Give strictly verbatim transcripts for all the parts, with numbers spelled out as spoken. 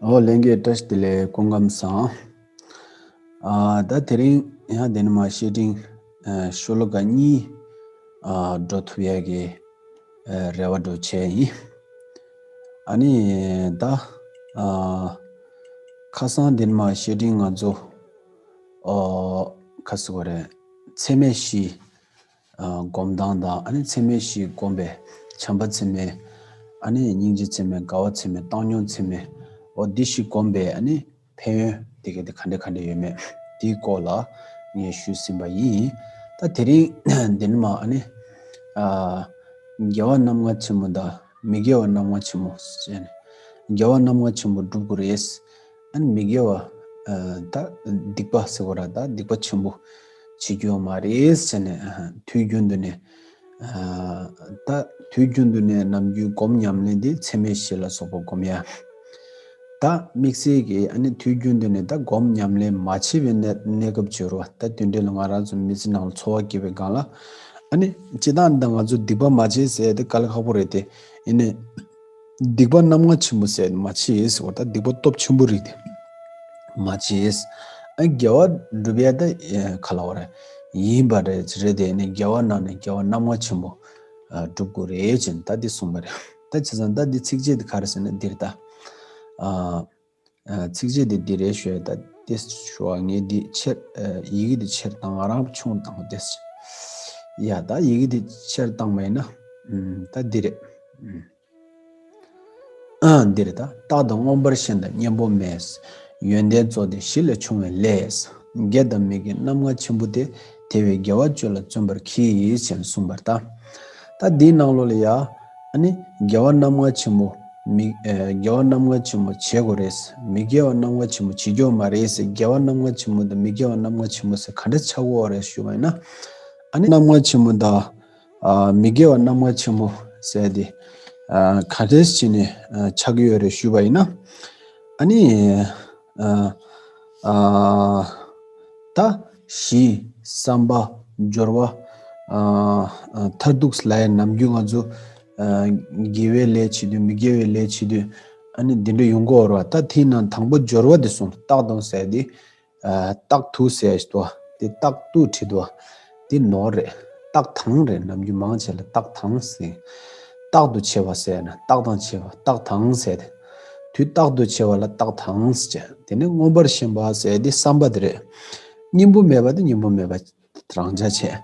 ཨོ་ལྷན་རྒྱས་བཀྲ་ཤིས་བདེ་ལེགས། སྐུ་ཁམས་བཟང་། ཨ་ད་དེ་རིང་ཡང་དེ་ནས་མ་བཤེས་སྤྲིང་ཨ་ཤོ་ལོ་ཀ་གཉིས་ཨ་འགྲོ་ཐུབ་ཡ་གི་ཨ་རེ་བ་འདྲ་བྱས་ཡིན། ཨ་ནི་ད་ཨ་ཁ་སང་དེ་ནས་མ་བཤེས་སྤྲིང་ང་ཚོ་ཨོ་ཁ་སི་གོ་རེ་ཚད་མེད་བཞི། ཨ་སྒོམ་སྟངས་དང་། ཨ་ནི་ཚད་མེད་བཞི་བསྒོམས་པའི་བྱམས་པ་ཚད་མེད། ཨ་ནི་སྙིང་རྗེ་ཚད་མེད། དགའ་བ་ཚད་མེད། བཏང་སྙོམས་ཚད་མེད། འོ་འདི་བཞི་བསྒོམས་པའི་ཨ་ནི་ཕན་ཡོན་དེ་ག་དེ་ག་འདྲ་ག་འདྲ་ཡོད་མེད་དེའི་སྐོར་ལ་ངས་ཞུས་ཟིན་པ་ཡིན། ད་དེ་རིང་འདི་ནས་མ་ཨ་ནི་ཨ་དགེ་བ་རྣམ་ལྔ་ཆེན་མོ་དང་མི་དགེ་བ་རྣམ་ལྔ་ཆེན་མོ་ཟེར་ནས། དགེ་བ་རྣམ་ལྔ་ཆེན་མོ་སྒྲུབ་དགོས་རེད། ཨ་ནི་མི་དགེ་བ་ཨ་ད་སྡིག་པ་ཟེར་བ་ར། ད་སྡིག་པ་ཆེན་པོ་བྱེད་རྒྱུ་ཡོད་མ་རེད་ཟེར་ནས། ཨ་དུས་རྒྱུན་དུ་ནས་ཨ་ད་དུས་རྒྱུན་དུ་ནས་ནམ་རྒྱུན་སྒོམ་ཉམས་ལེན་དེ་ཚད་མེད་བཞི་ལ་སོགས་པ་སྒོམ་ཡ། ད་དམིགས་བསལ་གྱིས་ཨ་ནི་དུས་རྒྱུན་དུ་ནས་ད་སྒོམ་ཉམས་ལེན་མ་བྱས་པའི་གནས་གནས་སྐབས་བྱོས་རོགས། ད་དེ་འདྲ་ལ་ང་རང་ཚོ་མི་ཚེ་ནང་ལ་འཚོ་བ་སྐྱེལ་བའི་སྒང་ལ་ཨ་ནི་སྤྱིར་བཏང་ད་ང་ཚོ་སྡིག་པ་མ་བྱས་ཟེར་དེ་དཀའ་ལས་ཁག་པོ་རེད་དེ། ཡིན་ནའི། སྡིག་པ་རྣམ་ལྔ་ཆེན་པོ་ཟེར་མ་བྱེད་ཟེར་བ། ད་སྡིག་པ་སྟོབས་ཆེན་པོ་རིགས་དེ་མ་བྱེད། ཨ་དགེ་བ་སྒྲུབ་ཡ་ད་ཨེ་ག་ལ་བ་རེད། ཡིན་པ་རེད་རེད་དེ། ནི་དགེ་བ་ནང་ནས་དགེ་བ་རྣམ་ལྔ་ཆེན་པོ་ཨ་སྒྲུབ་དགོས་རེད་ཅེས་ད་འདི་གསུངས་པ་རེད། ད་བྱས་ཙང་ད་འདི་ཚིགས་བཅད་འདི་ག་རེ་ཟེར་ན་འདིར་ད་ཨ་ཨ་ཚིགས་བཅད་འདི་འདི་རེད་ཞུ་ཡ། ད་དེ་ཞུ་བ་ངས་འདི་ཆེར་ཨ་ཡི་གེ་འདི་ཆེར་བཏང་། ང་རང་ཆུང་བཏང་བ་དེ། ཡ་ད་ཡི་གེ་འདི་ཆེར་བཏང་བ་ཡིན་ན་ཨུམ་ད་འདི་རེད། ཨུམ། ཨ་འདིར་ད་རྟག་ཏུ་མངོན་པར་ཞེན་དང་གཉེན་པོ་མེད། ཡོན་ཏན་གཙོ་དོན་བཞི་ལས་བྱུང་བའི་ལས། དགེ་དང་མི་དགེ་རྣམ་ལྔ་ཆེན་པོ་སྟེ། དེ་བས་དགེ་བ་སྤྱོད་ལ་བརྩོན་པར་གྱིས་ཞེས་གསུངས་པར་ད། ད་འདིའི་ནང་ལོགས་ལ་ཡ་ཨ་ནི་དགེ་བ་རྣམ་ལྔ་ཆེན་པོ་མི་ཨེ་དགེ་བ་རྣམ་ལྔ་ཆེན་པོ་བྱེད་དགོས་རེད། མི་དགེ་བ་རྣམ་ལྔ་ཆེན་པོ་བྱེད་རྒྱུ་མ་རེད་ཟེར། དགེ་བ་རྣམ་ལྔ་ཆེན་པོ་དང་མི་དགེ་བ་རྣམ་ལྔ་ཆེན་པོ་ཟེར་ག་འདྲ་ཆགས་ཀྱི་ཡོད་རེད་ཞུ་བ་ཡིན་ན། ཨ་ནི་རྣམ་ལྔ་ཆེན་པོ་དང་། ཨ་མི་དགེ་བ་རྣམ་ལྔ་ཆེན་པོ་ཟེར་དེ་ཨ་ག་འདྲས་བྱས་ནས་ཨ་ཆགས་ཀྱི་ཡོད་རེད་ཞུས་པ་ཡིན་ན། ཨ་ནི་ཨ་ཨ་ད་གཞི་བསམ་པ་སྦྱོར་བ་ཨ་ཨ་མཐར་ཐུག་ལ་ཡ་ནམ་རྒྱུན་ང་ཚོ་ཨ་དགེ་བའི་ལས་བྱེད་དུས་མི་དགེ་བའི་ལས་བྱེད་དུས་ཨ་ནི་འདི་འདྲ་ཡོང་གི་ཡོད་རེད་བ། ད་དེའི་ནང་དང་པོ་སྦྱོར་བ་དེ་གསུངས། རྟག་ཏུ་ཟེར་དེ། ཨ་རྟག་ཏུ་ཟེར་ཞིག་འདུག་བ། དེ་རྟག་ཏུ་བྲིས་འདུག་བ། དེ་ནོར་རེད། རྟག་དང་རེད། ནམ་རྒྱུན་མང་ཆེ་ལ་རྟག་དང་ཟེར། རྟག་ཏུ་བྱེད་པ་ཟེར་ན་རྟག་དང་བྱེད་པ། རྟག་དང་ཟེར་ཏེ། དུས་རྟག་ཏུ་བྱེད་པ་ལ་རྟག་དང་ཟེར། དེ་ནས་མངོན་པར་ཞེན་པ་ཟེར་དེ་བསམ་པ་དེ་རེད། གཉེན་པོ་མེད་པ་དེ་གཉེན་པོ་མེད་པ་རང་ཆ་བྱས།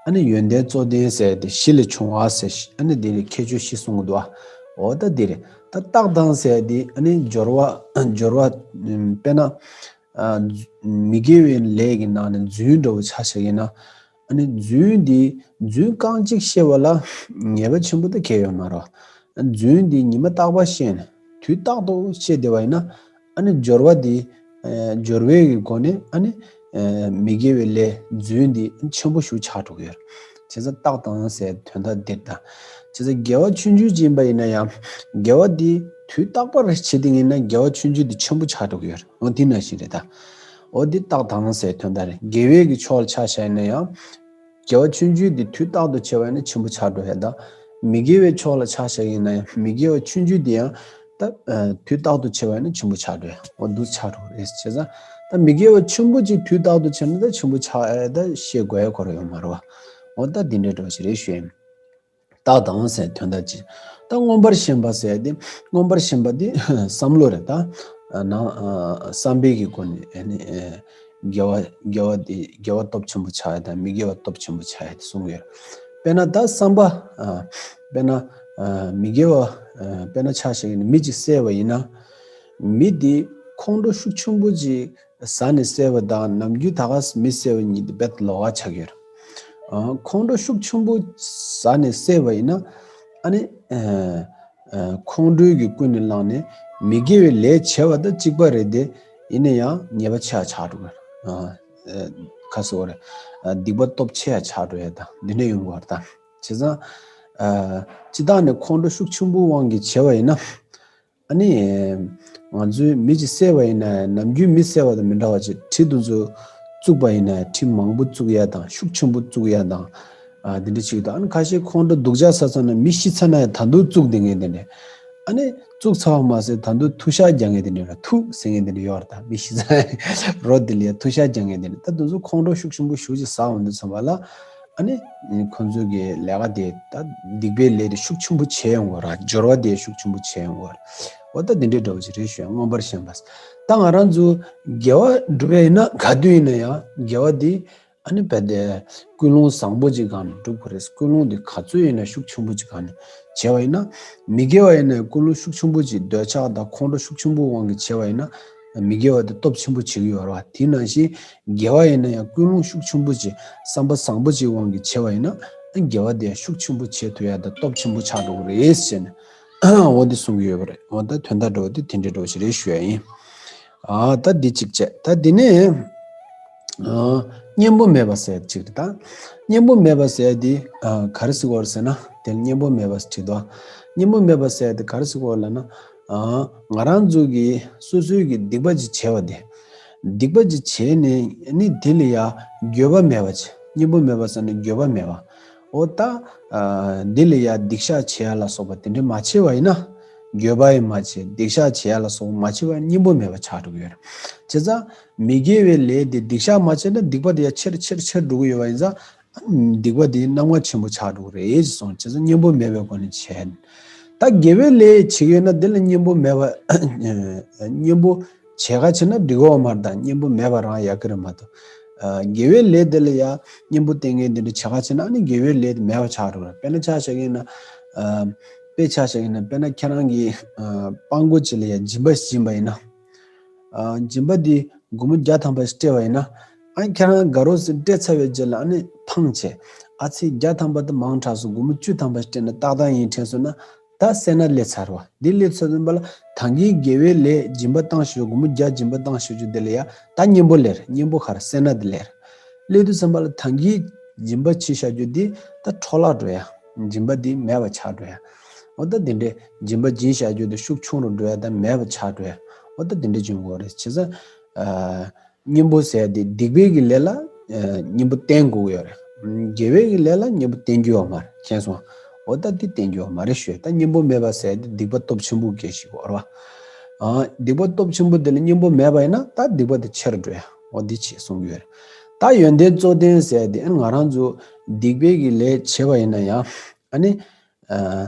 ཨ་ནི་ཡོན་ཏན་གཙོ་དོན་ཟེར་དེ་བཞི་ལས་བྱུང་བ་ཟེར། ཨ་ནི་དེ་ལས་ཁྱད་ཆོས་བཞི་གསུང་གི་འདུག་བ། འོ་ད་དེ་རེད། ད་རྟག་དང་ཟེར་དེ་ཨ་ནི་སྦྱོར་བ་སྦྱོར་བ་དཔེར་ན། ཨ་མི་དགེ་བའི་ལས་ཀྱི་ནང་ནས་རྫུན་འདྲ་བོ་ཆ་བཞག་ཡིན་ན། ཨ་ནི་རྫུན་འདི་རྫུན་རྐང་གཅིག་བཤད་པ་ལ་ཉེས་པ་ཆེན་པོ་ད་གང་ཡང་ཡོད་མ་རེད། རྫུན་འདི་ཉི་མ་རྟག་པར་བཤད་ནས་དུས་རྟག་ཏུ་བཤད་བསྡད་པ་ཡིན་ན། ཨ་ནི་སྦྱོར་བ་འདི་ཨ་སྦྱོར་བའི་གི་སྒོ་ནས་ཨ་ནི་ཨ་མི་དགེ་བའི་ལས་རྫུན་འདི་ཆེན་པོ་ཞིག་ཆགས་འགྲོ་གི་ཡོད་རེད། བྱས་ཙང་རྟག་དང་ཟེར་དོན་དག་འདིར་ད། བྱས་ཙང་དགེ་བ་ཆུང་ཆུང་ཅིག་ཡིན་པ་ཡིན་ན་ཡང་དགེ་བ་འདི་དུས་རྟག་པར་བྱེད་དེ་ཡིན་ན་དགེ་བ་ཆུང་ཆུང་འདི་ཆེན་པོ་ཆགས་འགྲོ་གི་ཡོད་རེད། འོ་དེ་ནང་བཞིན་རེད་ད། འོ་འདི་རྟག་དང་ཟེར་དོན་དག་རེད། དགེ་བའི་གི་ཕྱོགས་ལ་ཆ་བཞག་ཡིན་ན་ཡང་། དགེ་བ་ཆུང་ཆུང་འདི་དུས་རྟག་ཏུ་བྱས་པ་ཡིན་ན་ཆེན་པོ་ཆགས་འགྲོ་ཡ་ད། མི་དགེ་བའི་ཕྱོགས་ལ་ཆ་བཞག་ཡིན་ན་ཡང་མི་དགེ་བ་ཆུང་ཆུང་འདི་ཡང་། ད་ཨ་དུས་རྟག་ཏུ་བྱས་པ་ཡིན་ན་ཆེན་པོ་ཆགས་འགྲོ་ཡ། འོ་འདུག་ཆགས་འགྲོ་རེད། བྱས་ཙང་ད་མི་དགེ་བ་ཆེན་པོ་ཅིག་དུས་རྟག་ཏུ་བྱས་ན་ད་ཆེན་པོ་ཆགས་ཨེ་ད་ཤེས་དགོས་ཡ་ཁོ་ར་ཡོད་མ་རེད་བ། འོ་ད་འདི་འདྲའི་འགྲོ་ཞིག་རེད་ཞུ་ཡིན། རྟག་དང་ཟེར་དོན་དག་ཅིག་ད་མངོན་པར་ཞེན་པ་ཟེར་དེ་མངོན་པར་ཞེན་པ་འདི་བསམ་བློ་རེད་ད། ཨ་ནང་ཨ་བསམ་པའི་གི་སྒོ་ནས་ཨ་ནི་ཨེ་དགེ་བ་དགེ་བ་འདི་དགེ་བ་སྟོབས་ཆེན་པོ་ཆགས་ཡ་དང་མི་དགེ་བ་སྟོབས་ཆེན་པོ་ཆགས་ཡ་དེ་གསུང་གི་ཡོད། དཔེར་ན་ད་བསམ་པ་ཨ་དཔེར་ན་ཨ་མི་དགེ་བ་ཨ་དཔེར་ན་ཆ་བཞག་ཡིན་ན་མི་གཅིག་བསད་པ་ཡིན་ན། མི་འདི་ཁོང་ཁྲོ་ཤུགས་ཆེན་པོ་ཅིག་ཟ་ནས་བསད་པ་དང་ནམ་རྒྱུན་ད་ག་སེ་མི་བསད་པ་གཉིས་དེ་རྦད་དེ་ལོགས་ཀ་ཆགས་ཀྱི་ཡོད་རེད། ཨ་ཁོང་ཁྲོ་ཤུགས་ཆེན་པོ་ཟ་ནས་བསད་པ་ཡིན་ན་ཨ་ནི་ཨ་ཨ་ཁོང་ཁྲོའི་གི་ཀུན་ནས་བསླངས་ནས་མི་དགེ་བའི་ལས་བྱས་པ་དང་གཅིག་པ་རེད་དེ། ཡིན་ན་ཡང་ཉེས་པ་ཆེ་བ་ཆགས་འགྲོ་གི་རེད། ཨ་ཨ་ཁ་སོ་རེད། ཨ་སྡིག་པ་སྟོབས་ཆེ་བ་ཆགས་འགྲོ་ཡ་དང་འདི་འདྲ་ཡོང་གི་རེད་ད། བྱས་ཙང་ཨ་སྤྱིར་བཏང་ནས་ཁོང་ཁྲོ་ཤུགས་ཆེན་པོའི་དབང་གིས་བྱས་པ་ཡིན་ན། ཨ་ནི། ང་ཚོས་མི་གཅིག་བསད་པ་ཡིན་ན་ནམ་རྒྱུན་མི་བསད་པ་དང་མི་འདྲ་བ་ཅིག་གྲི་དེ་ཚོ་བཙུགས་པ་ཡིན་ན་གྲི་མང་པོ་བཙུགས་ཡ་དང་ཤུགས་ཆེན་པོ་བཙུགས་ཡ་དང་། ཨ་དེ་འདྲ་ཅིག་དང་ཨ་ནི་ཁ་ཤས་ཁོང་ཁྲོ་སྡུག་ཅག་ཟ་ཚར་ན་མི་ཤི་ཚར་ན་ཡང་ད་དུང་བཙུགས་བསྡད་མཁན་དེ་འདྲ། ཨ་ནི་བཙུགས་ཚར་བ་མ་ཟད་ད་དུང་ཐུག་ཤ་རྒྱག་མཁན་དེ་འདྲ་ཡོད་ར། ཐུག་ཟེར་མཁན་དེ་འདྲ་ཡོད་ར། ད་མི་ཤི་ཚ་རོ་དེ་ལ་ཡ་ཐུག་ཤ་རྒྱག་མཁན་དེ་འདྲ། ད་དེ་ཚོ་ཁོང་ཁྲོ་ཤུགས་ཆེན་པོ་ཞེ་པོ་ཅིག་ཟ་འོང་དུས་ཙམ་པ་ལ། ཨ་ནི་ཁོང་ཚོ་གི་ལས་ཀ་དེ་ད་སྡིག་པའི་ལས་དེ་ཤུགས་ཆེན་པོ་བྱེད་ཡོང་གི་ར། སྦྱོར་བ་དེ་ཤུགས་ཆེན་པོ་བྱེད་ཡོང་གི་ར། འོ་ད་དེ་འདྲའི་འདྲ་བོ་ཅིག་རེད་ཞུ་ཡ། མངོན་པར་ཞེན་པ། ད་ང་རང་ཚོ་དགེ་བ་སྒྲུབ་ཡ་ཡིན་ན་ག་དུས་ཡིན་ན་ཡང་དགེ་བ་དེ་ཨ་ནི་རྦད་དེ་ཀུན་སློང་བཟང་པོ་ཅིག་སྒང་ནས་སྒྲུབ་དགོས་རེད། ཀུན་སློང་དེ་ག་ཚོད་ཡིན་ན་ཤུགས་ཆེན་པོ་ཅིག་སྒང་ནས་བྱས་པ་ཡིན་ན། མི་དགེ་བ་ཡིན་ན་ཀུན་སློང་ཤུགས་ཆེན་པོ་ཅིག་འདོད་ཆགས་དང་ཁོང་ཁྲོ་ཤུགས་ཆེན་པོའི་དབང་གིས་བྱས་པ་ཡིན་ན། མི་དགེ་བ་དེ་སྟོབས་ཆེན་པོ་བྱེད་ཀྱི་ཡོད་རེད་བ། དེ་ནང་བཞིན་དགེ་བ་ཡིན་ན་ཡང་ཀུན་སློང་ཤུགས་ཆེན་པོ་ཅིག་བསམ་པ་བཟང་པོ་ཅིག་དབང་གིས་བྱས་པ་ཡིན་ན། དགེ་བ་དེ་ཤུགས་ཆེན་པོ་བྱེད་ཐུབ་ཡ་དང་སྟོབས་ཆེན་པོ་ཆགས་འགྲོ་གི་རེད་ཟེར་ནས། འོ་འདི་གསུང་གི་ཡོད་པ་རེད། འོ་ད་དོན་དག་འདྲ་བོ་དེ་དེ་འདྲའི་འདྲ་བོ་ཞིག་རེད་ཞུ་ཡ་ཡིན། ཨ་ད་འདི་གཅིག་བྱས། ད་འདི་ནས་ཨ་གཉེན་པོ་མེད་པ་ཟེར་ཡ་གཅིག་རེད། ད་གཉེན་པོ་མེད་པ་ཟེར་ཡ་འདི་ཨ་ག་རེ་ཟེར་གྱི་ཡོད་རེད་ཟེར་ན། དེ་ལ་གཉེན་པོ་མེད་པ་ཟེར་གྱི་འདུག་གཉེན་པོ་མེད་པ་ཟེར་ཡ་འདི་ག་རེ་ཟེར་གྱི་ཡོད་རེད་ལབ་ན། ཨ་ང་རང་ཚོ་གིས་སོ་སོའི་གི་སྡིག་པ་ཅིག་བྱས་པ་དེ། སྡིག་པ་ཅིག་བྱས་ནས་ནི་དེ་ལ་ཡ་འགྱོད་པ་མེད་པ་ཅིག་གཉེན་པོ་མེད་པ་ཟེར་ན་འགྱོད་པ་མེད་པ། འོ་ད་ཨ་འདི་ལ་ཡ་སྡིག་བཤགས་བྱེད་ཡ་ལ་སོགས་པ་དེ་འདྲ་མ་བྱས་པ་ཡིན་ན། འགྱོད་པ་ཡང་མ་བྱས། སྡིག་བཤགས་བྱེད་ཡ་ལ་སོགས་པ་མ་བྱས་པ་ཡིན་ན་གཉེན་པོ་མེད་པ་ཆགས་འགྲོ་གི་ཡོད་རེད། བྱས་ཙང་མི་དགེ་བའི་ལས་དེ་སྡིག་བཤགས་མ་བྱས་ན་སྡིག་པ་དེ་ཡ་ཆེར་ཆེར་ཆེར་འགྲོ་གི་ཡོད་པ་ཡིན་ཙང་། སྡིག་པ་དེ་རྣམ་ལྔ་ཆེན་པོ་ཆགས་འགྲོ་གི་རེད་ཅེས་གསུངས། བྱས་ཙང་གཉེན་པོ་མེད་པའི་སྒོ་ནས་བྱས། ད་དགེ་བའི་ལས་བྱེད་ཀྱི་ཡོད་ན་དེ་ལ་གཉེན་པོ་མེད་པ། གཉེན་པོ་བྱེད་ག་བྱེད་ན་འགྲིག་གི་ཡོད་མ་རེད། ད་གཉེན་པོ་མེད་པ་རང་ཡག་གི་རེད་མ་གཏོགས། ཨ་དགེ་བའི་ལས་དེ་ལ་ཡ་གཉེན་པོ་བསྟེན་མཁན་དེ་འདྲ་བྱེད་ག་བྱེད་ན་ཨ་ནི་དགེ་བའི་ལས་དེ་མེད་པ་ཆགས་འགྲོ་གི་རེད། དཔེར་ན་ཆ་བཞག་གི་ཡིན་ན། ཨ་དཔེ་ཆ་བཞག་གི་ཡིན་ན། དཔེར་ན་ཁྱེད་རང་གིས་ཨ་སྤྲང་པོ་ཅིག་ལ་ཡ་སྦྱིན་པ་སྦྱིན་པ་ཡིན་ན། ཨ་སྦྱིན་པ་འདི་སྒོར་མོ་བརྒྱ་ཐམ་པ་ཞིག་སྤྲད་པ་ཡིན་ན། ཨ་ནི་ཁྱེད་རང་དགའ་རོགས་ཟེར་སྤྲད་ཚར་བའི་རྗེས་ལ་ཨ་ནི་ཕངས་བྱས། ཨ་ཙི་བརྒྱ་ཐམ་པ་དེ་མང་དྲགས་སོང་། སྒོར་མོ་བཅུ་ཐམ་པ་ཞིག་སྤྲད་ན་ཏག་ཏག་ཡིན་དྲན་སོང་ན། ད་སེར་སྣ་སླེབས་ཚར་བ། འདི་སླེབས་ཚར་ཙམ་པ་ལ་ད་གིན་དགེ་བའི་ལས་སྦྱིན་པ་བཏང་ཞུ། སྒོར་མོ་བརྒྱ་སྦྱིན་པ་བཏང་ཞུ་རྒྱུ་དེ་ལ་ཡ་ད་གཉེན་པོ་སླེབས། གཉེན་པོ་ག་རེ་སེར་སྣ་དེ་སླེབས། སླེབས་དུས་ཙམ་པ་ལ་ད་གིན་སྦྱིན་པ་བྱས་བཞག་རྒྱུ་འདི་ད་འཕྲོ་བརླག་འགྲོ་ཡ། སྦྱིན་པ་འདི་མེད་པ་ཆགས་འགྲོ་ཡ། འོ་ད་འདི་འདྲའི་སྦྱིན་པ་སྦྱིན་བཞག་རྒྱུ་དེ་ཤུགས་ཆུང་རུ་འགྲོ་ཡ་དང་མེད་པ་ཆགས་འགྲོ་ཡ། འོ་ད་འདི་འདྲ་བྱུང་དགོས་རེད། བྱས་ཙང་ཨ་གཉེན་པོ་ཟེར་ཡ་དེ་སྡིག་པའི་གི་ལས་ལ་ཨ་གཉེན་པོ་བསྟེན་དགོས་ཀྱི་ཡོད་རེད། དགེ་བའི་གི་ལས་ལ་གཉེན་པོ་བསྟེན་རྒྱུ་ཡོད་མ་རེད། མཁྱེན་སོང་། འོ་ད་འདི་བསྟེན་རྒྱུ་ཡོད་མ་རེད་ཞུ། ད་གཉེན་པོ་མེད་པ་ཟེར་ཡ་དེ་སྡིག་པ་སྟོབས་ཆེན་པོ་གལ་ཞིག་ཡོད་རེད་བ། ཨ་སྡིག་པ་སྟོབས་ཆེན་པོ་དེ་ལ་གཉེན་པོ་མེད་པ་ཡིན་ན་ད་སྡིག་པ་དེ་ཆེ་རུ་འགྲོ་ཡ། འོ་འདི་ཅིག་གསུང་གི་ཡོད་རེད། ད་ཡོན་ཏན་གཙོ་ལྡན་ཟེར་ཡ་དེ་ཨ་ང་རང་ཚོ་སྡིག་པའི་གི་ལས་བྱས་པ་ཡིན་ན་ཡང་ཨ་ནི། ཨ་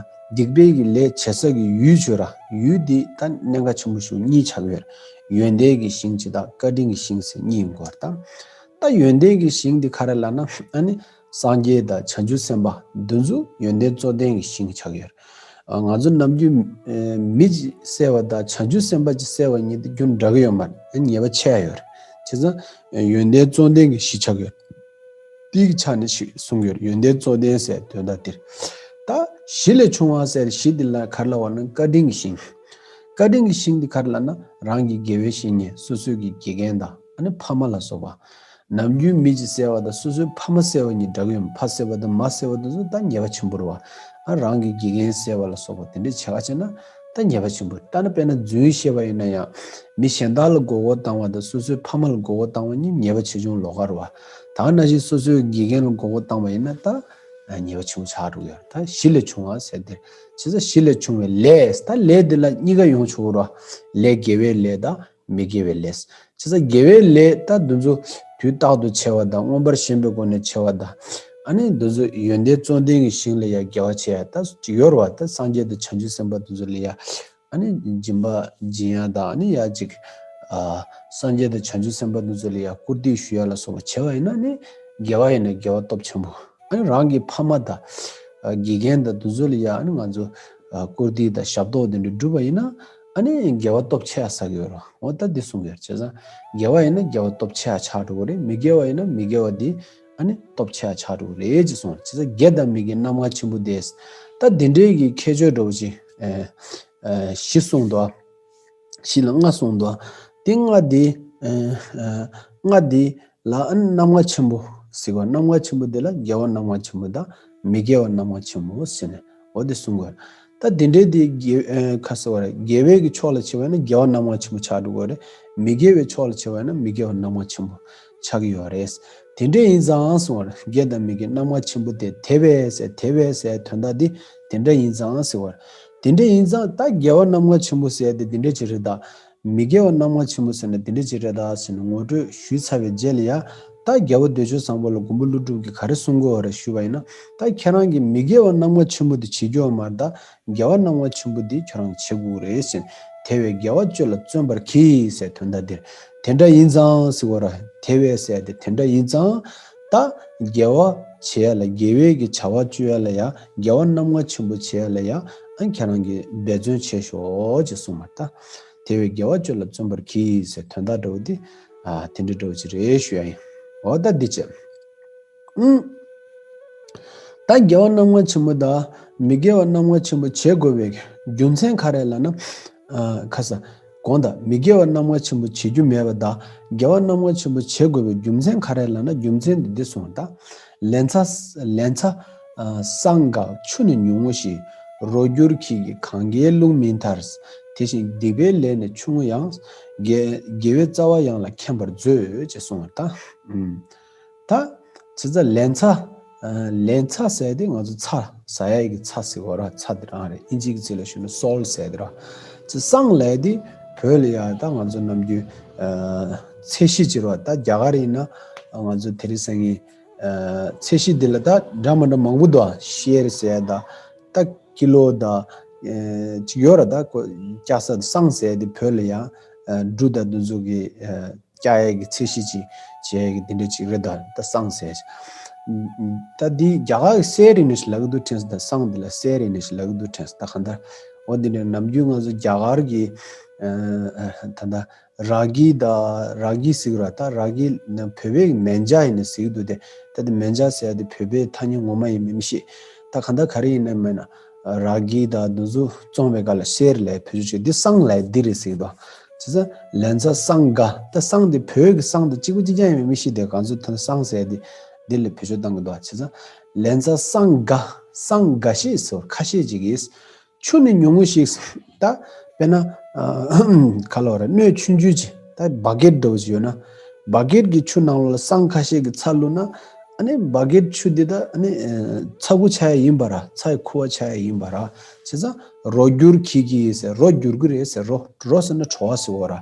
སྡིག་པའི་གི་ལས་བྱེད་ས་གི་ཡུལ་བརྗོད་ར། ཡུལ་འདི་ད་གནད་འགག་ཆེན་པོ་ཞིག་གཉིས་ཆགས་ཡོད། ཡོན་ཏན་གྱི་ཞིང་གཅིག་དང་བཀའ་དྲིན་གྱི་ཞིང་ཟེར་གཉིས་ཡིན་དགོས་ར། ད་ད་ཡོན་ཏན་གྱི་ཞིང་འདི་ག་རེ་ལབ་ན་ཨ་ནི་སངས་རྒྱས་དང་བྱང་ཆུབ་སེམས་དཔའ་འདི་ཚོ་ཡོན་ཏན་གཙོ་ལྡན་གྱི་ཞིང་ཆགས་ཡོད། ཨ་ང་ཚོ་ནམ་རྒྱུན་ཨ་མི་གཅིག་བསད་པ་དང་བྱང་ཆུབ་སེམས་དཔའ་གཅིག་བསད་པ་གཉིས་དེ་རྒྱུན་འདྲ་གི་ཡོད་མ་རེད། ཉེས་པ་ཆེ་ཡ་ཡོད་རེད། བྱས་ཙང་ཡོན་ཏན་གཙོ་ལྡན་གྱི་གཞི་ཆགས་ཡོད། དེའི་ཆ་ནས་ཞིག་གསུང་ཡོད། ཡོན་ཏན་གཙོ་ལྡན་ཟེར་དོན་དག་འདིར། ད་གཞི་ལས་བྱུང་བ་ཟེར་གཞི་འདི་ལ་ག་རེ་ལབ་པ་ན་བཀའ་དྲིན་གྱི་ཞིང་། བཀའ་དྲིན་གྱི་ཞིང་འདི་ག་རེ་ལབ་ན་རང་གི་དགེ་བའི་བཤེས་གཉེན་སོ་སོའི་གི་དགེ་རྒན་དང་ཨ་ནི་ཕ་མ་ལ་སོགས་པ། ནམ་རྒྱུན་མི་གཅིག་བསད་པ་དང་སོ་སོའི་ཕ་མ་བསད་པ་གཉིས་འདྲ་གི་ཡོད། ཕ་བསད་པ་དང་མ་བསད་པ་དེ་ཚོ་ད་ཉེས་པ་ཆེན་པོ་རེད་བ། ཨ་རང་གི་དགེ་རྒན་བསད་པ་ལ་སོགས་པ་དེ་འདྲ་བྱེད་ག་བྱེད་ན། ད་ཉེས་པ་ཆེན་པོ། ད་ནི་དཔེར་ན་རྫུན་བཤད་པ་ཡིན་ན་ཡང་། མི་གཞན་དག་ལ་མགོ་སྐོར་བཏང་བ་དང་སོ་སོའི་ཕ་མ་ལ་མགོ་སྐོར་བཏང་བ་གཉིས་ཉེས་པ་ཆེ་ཆུང་ལོགས་ཀ་རེད་བ། ད་ནང་བཞིན་སོ་སོའི་དགེ་རྒན་ལ་མགོ་སྐོར་བཏང་བ་ཡིན་ན་ད་ཉེས་པ་ཆེན་པོ་ཆགས་འགྲོ་གི་ཡོད། ད་གཞི་ལས་བྱུང་བ་ཟེར་དེ། བྱས་ཙང་གཞི་ལས་བྱུང་བའི་ལས། ད་ལས་འདི་ལ་གཉིས་ཀ་ཡོང་ཆོག་གི་རེད་བ། ལས་དགེ་བའི་ལས་དང་མི་དགེ་བའི་ལས། བྱས་ཙང་དགེ་བའི་ལས་ད་འདི་ཚོ་དུས་རྟག་ཏུ་བྱས་པ་དང་མངོན་པར་ཞེན་པའི་སྒོ་ནས་བྱས་པ་དང་། ཨ་ནི་འདི་ཚོ་ཡོན་ཏན་གཙོ་ལྡན་གྱི་ཞིང་ལ་ཡ་དགེ་བ་བྱས་ཡ་ད་ཅིག་ཡོད་རེད་བ། ད་སངས་རྒྱས་དང་བྱང་ཆུབ་སེམས་དཔའ་འདི་ཚོ་ལ་ཡ་ཨ་ནི་སྦྱིན་པ་སྦྱིན་ཡ་དང་ཨ་ནི་ཡ་ཅིག་ཨ་སངས་རྒྱས་དང་བྱང་ཆུབ་སེམས་དཔའ་འདི་ཚོ་ལ་ཡ་བཀུར་སྟི་ཞུ་ཡ་ལ་སོགས་པ་བྱས་པ་ཡིན་ན་ནི་དགེ་བ་ཡིན་ན་དགེ་བ་སྟོབས་ཆེན་པོ། ཨ་ནི་རང་གི་ཕ་མ་དང་ཨ་དགེ་རྒན་དང་འདི་ཚོ་ལ་ཡ་ཨ་ནི་ང་ཚོ་ཨ་བཀུར་སྟི་དང་ཞབས་ཏོག་དེ་འདྲ་བསྒྲུབས་པ་ཡིན་ན་ཨ་ནི་དགེ་བ་སྟོབས་ཆེ་ཡ་ཟ་གི་ཡོད་རེད། འོ་ད་འདི་གསུང་གི་ཡོད། བྱས་ཙང་དགེ་བ་ཡིན་ན་དགེ་བ་སྟོབས་ཆེ་ཡ་ཆགས་འགྲོ་གི་རེད། མི་དགེ་བ་ཡིན་ན་མི་དགེ་བ་འདི་ཨ་ནི་སྟོབས་ཆེ་ཡ་ཆགས་འགྲོ་གི་རེད་ཅེས་གསུངས། བྱས་ཙང་དགེ་དང་མི་དགེ་རྣམ་ལྔ་ཆེན་པོ་དེ། ད་འདི་འདྲའི་གི་ཁྱད་ཆོས་འདྲ་བོ་ཅིག་ཨ་ཨ་བཞི་གསུངས་འདུག། བཞི་ལ་ལྔ་གསུངས་འདུག། དེ་ལྔ་དེ་ཨ་ཨ་ལྔ་དེ་ལ་ཨ་ནི་རྣམ་ལྔ་ཆེན་པོ་ཟེར་བ། རྣམ་ལྔ་ཆེན་པོ་དེ་ལ་དགེ་བ་རྣམ་ལྔ་ཆེན་པོ་དང་མི་དགེ་བ་རྣམ་ལྔ་ཆེན་པོ་ཟེར་ནས་འོ་དེ་གསུང་དགོས། ད་དེ་འདྲའི་དེ་དགེ་ཨ་ག་ཟེར་བ་རེད། དགེ་བའི་གི་ཕྱོགས་ལ་བྱེད་པ་ཡིན་ན་དགེ་བ་རྣམ་ལྔ་ཆེན་པོ་ཆགས་འགྲོ་དགོས་རེད། མི་དགེ་བའི་ཕྱོགས་ལ་བྱེད་པ་ཡིན་ན་མི་དགེ་བ་རྣམ་ལྔ་ཆེན་པོ་ཆགས་ཀྱི་ཡོད་རེད། དེ་འདྲ་ཡིན་ཙང་གསུང་བ་རེད། དགེ་དང་མི་དགེ་རྣམ་ལྔ་ཆེན་པོ་དེ་དེ་བས་ཟེར། དེ་བས་ཟེར་དོན་དག་འདི་དེ་འདྲ་ཡིན་ཙང་ཟེར་བ་རེད། དེ་འདྲ་ཡིན་ཙང་ད་རྒྱལ་བ་རྣམ་ལྔ་ཆེན་པོ་ཟེར་ཡ་དེ་དེ་འདྲ་ཅིག་རེད་ད། མི་དགེ་བ་རྣམ་ལྔ་ཆེན་པོ་ཟེར་ན་དེ་འདྲ་ཅིག་རེད་ད་ཟེར་ནས་ངོ་སྤྲོད་ཞུས་ཚར་བའི་རྗེས་ལ་ཡ། ད་རྒྱལ་བ་འདོད་འཇོ་བཟང་པོ་ལ་མགོན་པོ་ཀླུ་སྒྲུབ་ཀྱིས་ག་རེ་གསུང་གི་ཡོད་རེད་ཞུས་པ་ཡིན་ན། ད་ཁྱེད་རང་གིས་མི་དགེ་བ་རྣམ་ལྔ་ཆེན་པོ་དེ་བྱེད་རྒྱུ་ཡོད་མ་རེད་ད། དགེ་བ་རྣམ་ལྔ་ཆེན་པོ་འདི་ཁྱོད་རང་བྱེད་དགོས་རེད་ཟེར། དེ་བས་དགེ་བ་སྤྱོད་ལ་བརྩོན་པར་གྱིས་ཟེར་དོན་དག་འདིར། དེ་འདྲ་ཡིན་ཙང་ཟེར་བ་ར། དེ་བས་ཟེར་ཏེ་དེ་འདྲ་ཡིན་ཙང་། ད་དགེ་བ་བྱེད་ཡ་ལ་དགེ་བའི་གི་བྱ་བ་སྤྱོད་ཡ་ལ་ཡ། དགེ་བ་རྣམ་ལྔ་ཆེན་པོ་བྱེད་ཡ་ལ་ཡ། ཨ་ཁྱེད་རང་གིས་འབད་བརྩོན་བྱེད་ཤོག་ཅེས་གསུངས་པ་ད། དེ་བས་དགེ་བ་སྤྱོད་ལ་བརྩོན་པར་གྱིས་ཟེར་དོན་དག་འདྲ་བོ་འདི། ཨ་དེ་འདྲ་འདྲ་བོ་ཅིག་རེད་ཞུ་ཡ་ཡིན། འོ་ད་འདི་བྱས། ཨུམ། ད་དགེ་བ་རྣམ་ལྔ་ཆེན་པོ་དང་མི་དགེ་བ་རྣམ་ལྔ་ཆེན་པོ་བྱེད་དགོས་པའི་རྒྱུ་མཚན་ག་རེ་ལབ་ན། ཨ་ཁ་ས། གོང་དང་མི་དགེ་བ་རྣམ་ལྔ་ཆེན་པོ་བྱེད་རྒྱུ་མེད་པ་དང་དགེ་བ་རྣམ་ལྔ་ཆེན་པོ་བྱེད་དགོས་པའི་རྒྱུ་མཚན་ག་རེ་ལབ་ན། རྒྱུ་མཚན་འདི་འདི་གསུངས་ད། ལན་ཚྭ་ལན་ཚྭ་སྲང་འགའ་ཆུ་ནི་ཉུང་ངུ་ཞིག་རོ་སྒྱུར་གྱིས་ཀྱི་གང་གཱའི་ཀླུང་མིན་ཐར། དེ་བཞིན་སྡིག་པའི་ལས་ནི་ཆུང་ངུ་ཡང་། དགེ་དགེ་བའི་རྩ་བ་ཡང་ལ་མཁྱེན་པར་མཛོད་ཅེས་གསུངས་པ་ད། ད། བྱས་ཙང་ལན་ཚྭ། ལན་ཚྭ་ཟེར་དེ་ང་ཚོ་ཚྭ་ཟ་ཡ་གི་ཚྭ་ཟེར་བ་ར། ཚྭ་དེ་རང་རེད། ཨིན་ཇི་གི་ཚིག་ལ་ཞུས་ན་salt ཟེར་དེ་ར། བྱས་སྲང་ལབ་དེ་བོད་ལ་ཡ་ད་ང་ཚོ་ནམ་རྒྱུན་ཚད་གཞི་ཅིག་ར། ད་རྒྱ་གར་ཡིན་ན་ང་ཚོ་དེ་རིང་སང་ཉིན་ཚད་གཞི་འདི་ལ་ད་འདྲ་མི་འདྲ་མང་པོ་འདུག་ཤེར་ཟེར་ཡ་ད། ད་ཀི་ལོ་ད། ཅིག་ཡོད་ར། ད་ཀོ་སྐྱ་ས་སྲང་ཟེར་དེ་བོད་ལ་ཡ་འབྲུ་ད་འདི་ཚོ་གི་སྐྱ་ཡས་ཀྱི་ཚད་གཞི་ཅིག་བྱས་ཀྱི་དེ་འདྲ་ཅིག་རེད་ད། ད་སྲང་ཟེར། ད་འདི་རྒྱ་གར་གྱི་སེར་ཡིན་ནི་ཞིག་ལབ་ཀྱི་འདུག་དྲན་སོང་། ད་སྲང་འདི་ལ་སེར་ཡིན་ནི་ཞིག་ལབ་ཀྱི་འདུག་དྲན་སོང་། ད་གང་ལྟར་འོ་འདི་འདྲ་ནམ་རྒྱུན་ང་ཚོ་རྒྱ་གར་གྱི་ད་ད་ར་གི་ད་ར་གི་ཟེར་གྱི་ར། ད་ར་གི་ན་བོད་པའི་མན་ཇ་ཡིན་ནི་ཟེར་གྱི་འདུག་སྟེ། ད་དེ་མན་ཇ་ཟེར་ཡ་དེ་བོད་པའི་ཐ་སྙད་ངོ་མ་ཡིན་མིན་མི་ཤེས། ད་གང་ལྟར་ག་རེ་ཡིན་ནི་མིན་ན། ར་གི་དང་འདི་ཚོ་བཙོང་བའི་སྒང་ལ་སེར་ལབ་བེད་སྤྱོད་བྱེད། འདི་སྲང་ལབ་འདི་རེད་ཟེར་གྱི་འདུག་བྱས་ཙང་ལན་ཚྭ་སྲང་འགའ། ད་སྲང་འདི་བོད་ཀྱི་སྲང་དང་གཅིག་པ་གཅིག་རྐྱང་ཡིན་མིན་མི་ཤེས། དེ་གང་ཚོད་ཐོན་སྲང་ཟེར་འདི་འདི་ལ་བེད་སྤྱོད་བཏང་གི་འདུག་བྱས་ཙང་ལན་ཚྭ་སྲང་འགའ། སྲང་འགའ་ཤས་ཟེར་བ་ཁ་ཤས་ཅིག་གིས། ཆུ་ནི་ཉུང་ངུ་ཞིག་ད་དཔེར་ན་ག་ལབ་རེད། སྣོད་ཆུང་ཆུང་ཅིག་ད་བ་ཀེད་འདྲ་བོ་ཅིག་ཡོད་ན། བ་ཀེད་ཀྱི་ཆུ་ནང་ལོགས་ལ་སྲང་ཁ་ཤས་ཀྱི་ཚྭ་བླུགས་ན། ཨ་ནི་བ་ཀེད་ཆུ་འདི་ད་ཨ་ནི་ཚྭ་ཁུ་ཆགས་ཡ་ཡིན་པ་ར། ཚྭ་ཡི་ཁུ་བ་ཆགས་ཡ་ཡིན་པ་ར། བྱས་ཙང་རོ་སྒྱུར་གྱིས་ཀྱིས་ཟེར། རོ་སྒྱུར་གྱི་རེད་ཟེར། རོ་རོ་ཟེར་ན་བྲོ་བ་ཟེར་བ་ར།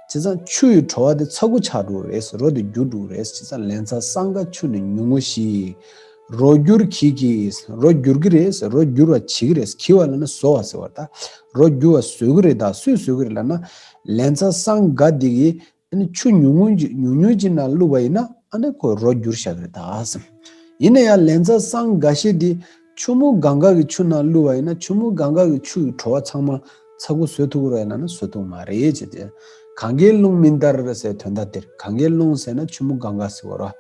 བྱས་ཙང་ཆུ་ཡི་བྲོ་བ་དེ་ཚྭ་ཁུ་ཆགས་འགྲོ་གི་རེད་ཟེར། རོ་དེ་སྒྱུར་འགྲོ་གི་རེད་ཟེར། བྱས་ཙང་ལན་ཚྭ་སྲང་འགའ་ཆུ་ནི་ཉུང་ངུ་ཞིག་རོ་སྒྱུར་གྱིས་ཀྱིས། རོ་སྒྱུར་གྱི་རེད་ཟེར། རོ་སྒྱུར་བ་བྱེད་ཀྱི་རེད་ཟེར། གྱིས་པ་ལབ་ན་བཟོ་བ་ཟེར་བ་ད། རོ་སྒྱུར་བ་བཟོ་གི་རེད་ད། སུས་བཟོ་གི་རེད་ལབ་ན། ལན་ཚྭ་སྲང་འགའ་འདི་གིས་ཨ་ནི་ཆུ་ཉུང་ངུ་ཅིག་ཉུང་ཉུང་ཅིག་ནང་བླུགས་པ་ཡིན་ན་ཨ་ནི་ཁོ་རོ་སྒྱུར་བཞག་གི་རེད་ད་ཟེར། ཡིན་ན་ཡང་ལན་ཚྭ་སྲང་འགའ་ཤས་འདི་ཆུ་མུ་གངྒཱ་གི་ཆུ་ནང་བླུགས་པ་ཡིན་ན་ཆུ་མུ་གངྒཱ་གི་ཆུ་ཡི་བྲོ་བ་ཚང་མ་ཚྭ་ཁུ་བཟོ་ཐུབ་ཀྱི་རེད་ལབ་ན་བཟོ་ཐུབ་མ་རེད་ཅེས་ཏེ། གངྒཱའི་ཀླུང་མིན་འདར་ཟེར་དོན་དག་འདིར། གངྒཱའི་ཀླུང་ཟེར་ན་ཆུ་མུ་གངྒཱ་ཟེར་བ་རེད།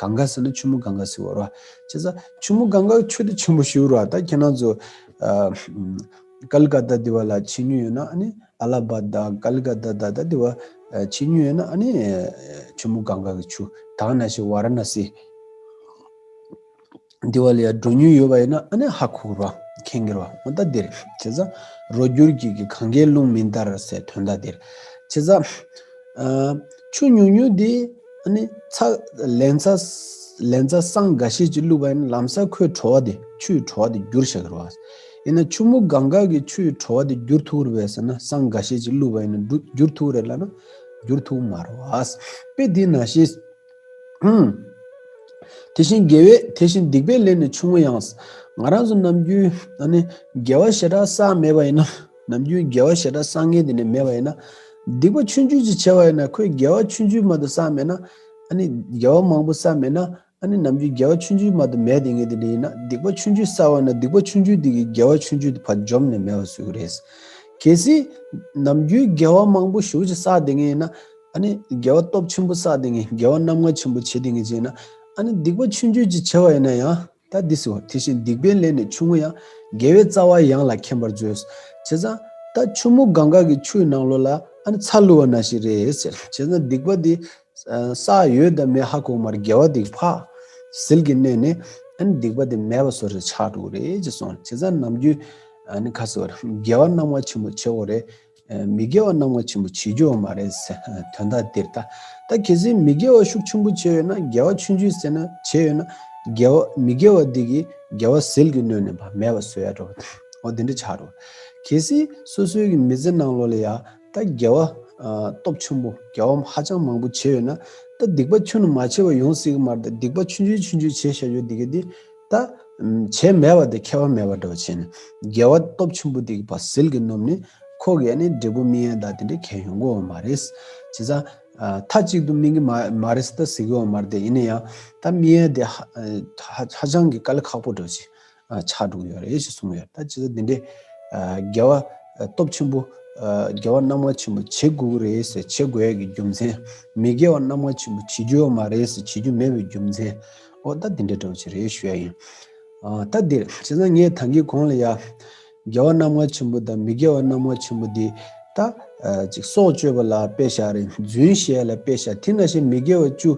གངྒཱ་ཟེར་ན་ཆུ་མུ་གངྒཱ་ཟེར་བ་རེད། བྱས་ཙང་ཆུ་མུ་གངྒཱའི་ཆུ་དེ་ཆེན་པོ་ཞེ་པོ་རེད། ད་ཁྱེད་རང་ཚོ་ཨ་ཀལ་ཀ་ཏ་འདི་བ་ལ་ཕྱིན་མྱོང་ཡོད་ན། ཨ་ནི་ཨ་ལ་ཧ་བཱད་དང་ཀལ་ཀ་ཏ་དང་ད་འདི་བ་ཨ་ཕྱིན་མྱོང་ཡོད་ན། ཨ་ནི་ཆུ་མུ་གངྒཱ་གི་ཆུ་དེ་ནང་བཞིན་ཝཱ་ར་ཎ་སི་འདི་བ་ལ་ཡ་འགྲོ་མྱོང་ཡོད་པ་ཡིན་ན་ཨ་ནི་ཧ་གོ་གི་རེད་པ། མཁྱེན་གྱི་རེད་པ། འོ་ད་འདི་རེད། བྱས་ཙང་རོ་སྒྱུར་གྱིས་ཀྱིས་གངྒཱའི་ཀླུང་མིན་འདར་ཟེར་དོན་དག་འདི་རེད། བྱས་ཙང་ཨ་ཆུ་ཉུང་ཉུང་འདི་ཨ་ནི་ཚྭ་ལན་ཚྭ་ལན་ཚྭ་སྲང་འགའ་ཤས་ཅིག་བླུགས་པ་ཡིན་ན་ལམ་སང་ཁོའི་བྲོ་བ་དེ་ཆུ་ཡི་བྲོ་བ་དེ་འགྱུར་བཞག་གི་རེད་པ། ཡིན་ན་ཆུ་མུ་གངྒཱ་གི་ཆུ་ཡི་བྲོ་བ་དེ་འགྱུར་ཐུབ་ཀྱི་རེད་པས་ཟེར་ན། སྲང་འགའ་ཤས་ཅིག་བླུགས་པ་ཡིན་ན་འགྱུར་འགྱུར་ཐུབ་ཀྱི་རེད་ལབ་ན་འགྱུར་ཐུབ་མ་རེད་པ། དཔེ་འདི་ནང་བཞིན། ཨུམ། དེ་བཞིན་དགེ་བའི་དེ་བཞིན་སྡིག་པའི་ལས་ནི་ཆུང་ངུ་ཡང་། ང་རང་ཚོ་ནམ་རྒྱུན་ཨ་ནི་དགེ་བ་ཞེ་དྲག་བསགས་མེད་པ་ཡིན་ན། ནམ་རྒྱུན་དགེ་བ་ཞེ་དྲག་བསགས་མཁན་དེ་ནི་མེད་པ་ཡིན་ན། སྡིག་པ་ཆུང་ཆུང་ཅིག་བྱས་པ་ཡིན་ན། ཁོས་དགེ་བ་ཆུང་ཆུང་མ་གཏོགས་བསགས་མེད་ན། ཨ་ནི་དགེ་བ་མང་པོ་བསགས་མེད་ན། ཨ་ནི་ནམ་རྒྱུན་དགེ་བ་ཆུང་ཆུང་མ་གཏོགས་མེད་དེ་ངེས་དེ་འདྲ་ཡིན་ན། སྡིག་པ་ཆུང་ཆུང་བསགས་པ་ན་སྡིག་པ་ཆུང་ཆུང་དེ་གིས་དགེ་བ་ཆུང་ཆུང་དེ་ཕར་འཇོམས་ནས་མེད་པ་བཟོ་གི་རེད། གལ་སྲིད་ནམ་རྒྱུན་དགེ་བ་མང་པོ་ཞེ་པོ་ཅིག་བསགས་དེ་ངེས་ཡིན་ན། ཨ་ནི་དགེ་བ་སྟོབས་ཆེན་པོ་བསགས་དེ་ངེས། དགེ་བ་རྣམ་ལྔ་ཆེན་པོ་བྱེད་དེ་ངེས་ཅིག་ཡིན་ན། ཨ་ནི་སྡིག་པ་ཆུང་ཆུང་ཅིག་བྱས་པ་ཡིན་ན་ཡང་། ད་འདི་ཟེར་བ། དེ་བཞིན་སྡིག་པའི་ལས་ནི་ཆུང་ངུ་ཡང་། དགེ་བའི་རྩ་བ་ཡང་ལ་མཁྱེན་པར་མཛོད། བྱས་ཙང་ད་ཆུ་མུ་གངྒཱ་གི་ཆུའི་ནང་ལོགས་ལ་ཨ་ནི་ཚྭ་བླུགས་པ་ནང་བཞིན་རེད་ཟེར། བྱས་ཙང་སྡིག་པ་འདི་བསགས་ཡོད་དམ་མེད་ཧ་གོ་མ་རེད། དགེ་བ་འདི་ཕར་ཟིལ་གྱིས་གནོན་ནས་ཨ་ནི་སྡིག་པ་འདི་མེད་པ་བཟོ་འདྲ་ཆགས་འགྲོ་གི་རེད་ཅེས་གསུངས། བྱས་ཙང་ནམ་རྒྱུན་ཨ་ནི་ཁ་གསོ་རེད། དགེ་བ་རྣམ་ལྔ་ཆེན་པོ་བྱེད་དགོས་རེད། མི་དགེ་བ་རྣམ་ལྔ་ཆེན་པོ་བྱེད་རྒྱུ་ཡོད་མ་རེད་ཟེར། དོན་དག་འདིར་ད། ད་གལ་སྲིད་མི་དགེ་བ་ཤུགས་ཆེན་པོ་བྱས་ཡོད་ན། དགེ་བ་ཆུང་ཆུང་བྱས་ན། བྱས་ཡོད་ན། དགེ་བ་མི་དགེ་བ་འདི་གིས་དགེ་བ་ཟིལ་གྱིས་གནོན་ནས་ཕར་མེད་པ་བཟོ་ཡ་འགྲོ། འོ་འདི་འདྲ་ཆགས་འགྲོ། གལ་སྲིད་སོ་སོའི་གི་མི་ཚེ་ནང་ལོགས་ལ་ཡ་ད་དགེ་བ་ཨ་སྟོབས་ཆེན་པོ་དགེ་བ་ཧ་ཅང་མང་པོ་བྱས་ཡོད་ན། ད་སྡིག་པ་ཁྱོན་ནས་མ་བྱས་པ་ཡོང་སྲིད་གི་མ་རེད། ད་སྡིག་པ་ཆུང་ཆུང་ཆུང་ཆུང་བྱས་བཞག་ཡོད་འདི་གི་འདི་ད་ཨམ་བྱས་མེད་པ་དེ་ཁྱད་པར་མེད་པ་འདྲ་བ་བྱས་ནས། དགེ་བ་སྟོབས་ཆེན་པོ་འདི་གི་བ་ཟིལ་གྱིས་བསྣུབས་ནས་ཁོ་གི་ཨ་ནི་འབྲས་བུ་སྨིན་ཡ་ད་དེ་འདྲ་གང་ཡང་ཡོང་གི་ཡོད་མ་རེད། བྱས་ཙང་ཨ་མཐའ་གཅིག་ཏུ་སྨིན་གི་མ་མ་རེད་ཟེར་ད་ཟེར་གི་ཡོད་མ་རེད། དེ་ཡིན་ན་ཡང་ད་སྨིན་ཡ་དེ་ཧ་ཧ་ཧ་ཅང་གི་དཀའ་ལས་ཁག་པོ་འདྲ་བ་ཅིག་ཨ་ཆགས་འགྲོ་གི་ཡོད་རེད་ཅེས་གསུངས་ཡོད། ད་ཅི་ད་འདི་འདྲའི་ཨ་དགེ་བ་ཨ་སྟོབས་ཆེན་པོ་ཨ་དགེ་བ་རྣམ་ལྔ་ཆེན་པོ་བྱེད་དགོས་ཀྱི་རེད་ཟེར་བྱེད་དགོས་ཡ་གི་རྒྱུ་མཚན། མི་དགེ་བ་རྣམ་ལྔ་ཆེན་པོ་བྱེད་རྒྱུ་ཡོད་མ་རེད་ཟེར་བྱེད་རྒྱུ་མེད་པའི་རྒྱུ་མཚན། འོ་ད་འདི་འདྲ་འདྲ་བོ་ཅིག་རེད་ཞུ་ཡ་ཡིན། ཨ་ད་འདིར་བྱས་ཙང་ངས་ད་གིན་གོང་ལ་ཡ་དགེ་བ་རྣམ་ལྔ་ཆེན་པོ་དང་མི་དགེ་བ་རྣམ་ལྔ་ཆེན་པོ་འདི་ད་ཨ་ཅིག་སྲོག་གཅོད་པ་ལ་དཔེ་བཞག་རེད། རྫུན་བཤད་ལ་དཔེ་བཞག་དེ་ནང་བཞིན་མི་དགེ་བ་བཅུ་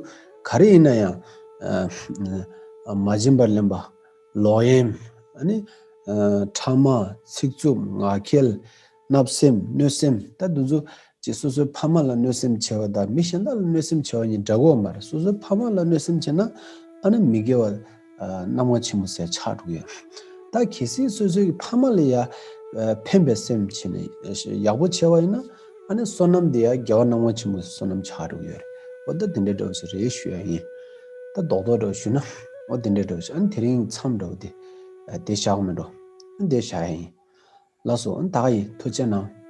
ག་རེ་ཡིན་ན་ཡང་ཨ་མ་བྱིན་པར་ལེན་པ། ལོག་གཡེམ། ཨ་ནི། ཨ་ཕྲ་མ། ཚིག་རྩུབ། ངག་འཁྱལ། བརྣབ་སེམས། གནོད་སེམས། ད་འདི་ཚོ་ཅིག་སོ་སོའི་ཕ་མ་ལ་གནོད་སེམས་བྱས་པ་དང་མི་གཞན་དག་ལ་གནོད་སེམས་བྱས་པ་གཉིས་འདྲ་གི་ཡོད་མ་རེད། སོ་སོའི་ཕ་མ་ལ་གནོད་སེམས་བྱས་ན་ཨ་ནི་མི་དགེ་བ་ཨ་རྣམ་ལྔ་ཆེན་པོ་ཟེར་ཆགས་འགྲོ་གི་ཡོད། ད་གལ་སྲིད་སོ་སོའི་ཕ་མ་ལ་ཡ་ཨ་ཕན་པའི་སེམས་བྱས་ནས་ཡག་པོ་བྱས་པ་ཡིན་ན། ཨ་ནི་བསོད་ནམས་དེ་ཡང་དགེ་བ་རྣམ་ལྔ་ཆེན་པོའི་བསོད་ནམས་ཆགས་འགྲོ་གི་ཡོད་རེད། འོ་ད་དེ་འདྲའི་འདྲ་བོ་ཞིག་རེད་ཞུ་ཡ་ཡིན། ད་རྡོག་རྡོག་འདྲ་བོ་ཞུ་ན། འོ་དེ་འདྲའི་འདྲ་བོ་ཞིག་ཨ་ནི་དེ་རིང་མཚམས་འདྲ་བོ་དེ་དེ་བཞག་མི་འགྲོ། ཨ་ནི་དེ་བཞག་ཡ་ཡིན། ལགས་སོ། ཨ་ནི་ད་ག་ཡིན། ཐུགས་རྗེ་གནང་།